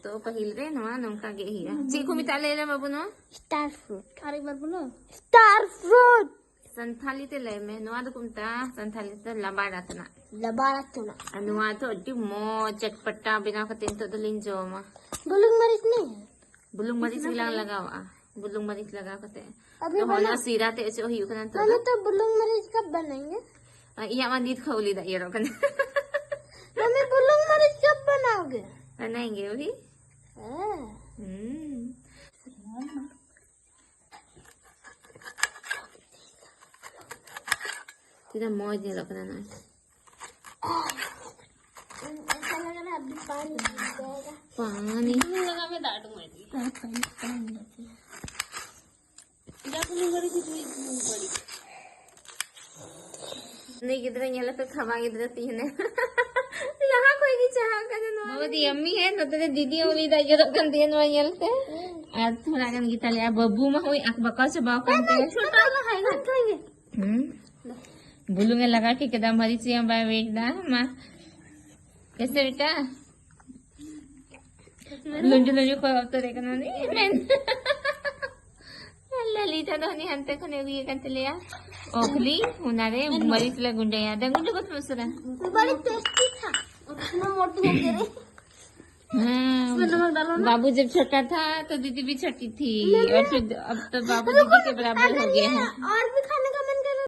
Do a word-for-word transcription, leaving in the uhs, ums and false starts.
ᱛᱚ ᱯᱟᱹᱦᱤᱞ ᱨᱮ ᱱᱚᱣᱟ ᱱᱚᱝᱠᱟ ᱜᱮ ᱦᱩᱭᱩᱜᱼᱟ᱾ ᱪᱮᱫ ᱠᱚ ᱢᱮᱛᱟᱜᱼᱟ ᱞᱟᱹᱭ ᱞᱮ ᱵᱟᱹᱵᱩ ᱱᱚᱣᱟ? Star fruit. ᱟᱨ ᱮᱠ ᱵᱟᱨ ᱵᱚᱞᱚ᱾ Star fruit. ᱥᱟᱱᱛᱷᱟᱞᱤ ᱛᱮ ᱞᱟᱹᱭ ᱢᱮ, ᱱᱚᱣᱟ ᱫᱚᱠᱚ ᱢᱮᱛᱟᱜᱼᱟ ᱥᱟᱱᱛᱷᱟᱞᱤ ᱛᱮ ᱞᱟᱵᱟᱲᱟ ᱛᱮᱱᱟᱜ᱾ ᱞᱟᱵᱟᱲᱟ ᱛᱮᱱᱟᱜ᱾ ᱟᱨ ᱱᱚᱣᱟ ᱫᱚ ᱟᱹᱰᱤ ᱢᱚᱡᱽ ᱪᱟᱴᱯᱟᱴᱟ ᱵᱮᱱᱟᱣ ᱠᱟᱛᱮ ᱱᱤᱛᱚᱜ ᱫᱚᱞᱤᱧ ᱡᱚᱢᱟ᱾ ᱵᱩᱞᱩᱝ ᱢᱟᱹᱨᱤᱪ ᱱᱤᱭᱮ? ᱵᱩᱞᱩᱝ ᱢᱟᱹᱨᱤᱪ ᱜᱮᱞᱟᱝ ᱞᱟᱜᱟᱣᱟᱜᱼᱟ᱾ ᱵᱩᱞᱩᱝ ᱢᱟᱹᱨᱤᱪ ᱞᱟᱜᱟᱣ ᱠᱟᱛᱮ᱾ ᱟᱵᱷᱤ ᱛᱚ ᱵᱚᱞᱚ᱾ ᱦᱚᱞᱟ ᱥᱤᱨᱟ ᱛᱮ ᱪᱮᱫ ᱦᱩᱭᱩᱜ ᱠᱟᱱᱟ ᱱᱤᱛᱚᱜ ᱢᱟᱢᱤ ᱫᱚ? ᱛᱚ ᱵᱩᱞᱩᱝ ᱢᱟᱹᱨᱤᱪ ᱠᱟᱵ ᱵᱟᱱᱟᱭᱮᱸᱜᱮ? ᱟᱨ ᱤᱧᱟᱹᱜ ᱢᱟ ᱱᱤᱛ ᱠᱷᱚᱱ ᱩᱞᱤ ᱫᱟᱜ ᱤᱭᱟᱹᱨᱚᱜ ᱠᱟᱱᱟ᱾ ᱢᱟᱢᱤ ᱵᱩᱞᱩᱝ ᱢᱟᱹᱨᱤᱪ ᱠᱟᱵ ᱵᱟᱱᱟᱣᱜᱮ? ᱵᱟᱱᱟᱭᱮᱸᱜᱮ ᱟᱵᱷᱤ᱾ ᱦᱮᱸ᱾ ᱦᱩᱸ᱾ ᱛᱤᱱᱟᱹᱜ ᱢᱚᱡᱽ ᱧᱮᱞᱚᱜ ᱠᱟᱱᱟ ᱱᱚᱜᱼᱚᱭ᱾ ऐसा लग रहा है अभी पानी गिर जाएगा। पानी। लगा मैं दाटू मैं दी। पानी, पानी। ᱡᱟ ᱠᱚ ᱞᱩ ᱵᱟᱹᱲᱤᱡ ᱠᱤᱪᱷᱩ ᱞᱩ ᱵᱟᱹᱲᱤᱡ᱾ ᱱᱩᱭ ᱜᱤᱫᱽᱨᱟᱹ ᱧᱮᱞ ᱯᱮ, ᱠᱷᱟᱵᱟ ᱜᱤᱫᱽᱨᱟᱹ ᱛᱤᱧ ᱦᱮᱱᱟᱭ᱾ ᱞᱟᱦᱟ ᱠᱷᱚᱡ ᱜᱮ ᱪᱟᱦᱟᱣ ᱠᱟᱱᱟ ᱱᱚᱣᱟ᱾ ᱵᱟᱵᱟ ᱫᱚ ᱭᱟᱢᱢᱤ ᱦᱮ, ᱱᱚᱛᱮ ᱨᱮ ᱫᱤᱫᱤ ᱩᱞᱤ ᱫᱟᱜ ᱡᱚᱨᱚᱜ ᱠᱟᱱ ᱛᱟᱭᱟ ᱱᱚᱣᱟ ᱧᱮᱞ ᱛᱮ᱾ ᱟᱨ ᱛᱷᱚᱲᱟ ᱜᱟᱱ ᱜᱮ ᱛᱟᱞᱮᱭᱟ ᱵᱟᱹᱵᱩ ᱢᱟ ᱦᱳᱭ ᱟᱸᱠ ᱵᱟᱠᱟᱣ ᱪᱟᱵᱟᱣ ᱠᱟᱱ ᱛᱟᱭᱟ᱾ ᱪᱷᱳᱴᱟ ᱞᱟᱦᱟᱭ ᱱᱟ᱾ ᱦᱩᱸ᱾ ᱵᱩᱞᱩᱝ ᱮ ᱞᱟᱜᱟᱣ ᱠᱮᱫ ᱠᱮᱫᱟ, ᱢᱟᱹᱨᱤᱪ ᱮ ᱵᱟᱭ ᱵᱮᱴ ᱫᱟ᱾ ᱢᱟ᱾ कैसे बेटा? ᱞᱩᱸᱡᱩ ᱞᱩᱸᱡᱩ ᱠᱚ ᱚᱛᱚᱨᱮ ᱠᱟᱱᱟ ᱩᱱᱤ ᱢᱮᱱ᱾ ᱞᱟᱞᱤᱛᱟ ᱫᱚ ᱩᱱᱤ ᱦᱟᱱᱛᱮ ᱠᱷᱚᱱᱮ ᱟᱹᱜᱩᱭᱮ ᱠᱟᱱ ᱛᱟᱞᱮᱭᱟ᱾ ᱚᱠᱞᱤ, ᱚᱱᱟᱨᱮ ᱢᱟᱹᱨᱤᱪ ᱞᱮ ᱜᱩᱸᱰᱟᱹᱭᱟ᱾ ᱫᱮ ᱜᱩᱸᱰᱟᱹ ᱠᱚ ᱛᱟᱢ ᱩᱥᱟᱹᱨᱟ᱾ बड़ी टेस्टी था। उतना मोटी हो गई। हाँ, इसमें नमक डालो ना। बाबू जब छोटा था तो दीदी भी छोटी थी। नहीं, और नहीं। फिर अब तो बाबू दीदी के बराबर हो गया है। और भी खाने का मन कर रहा है।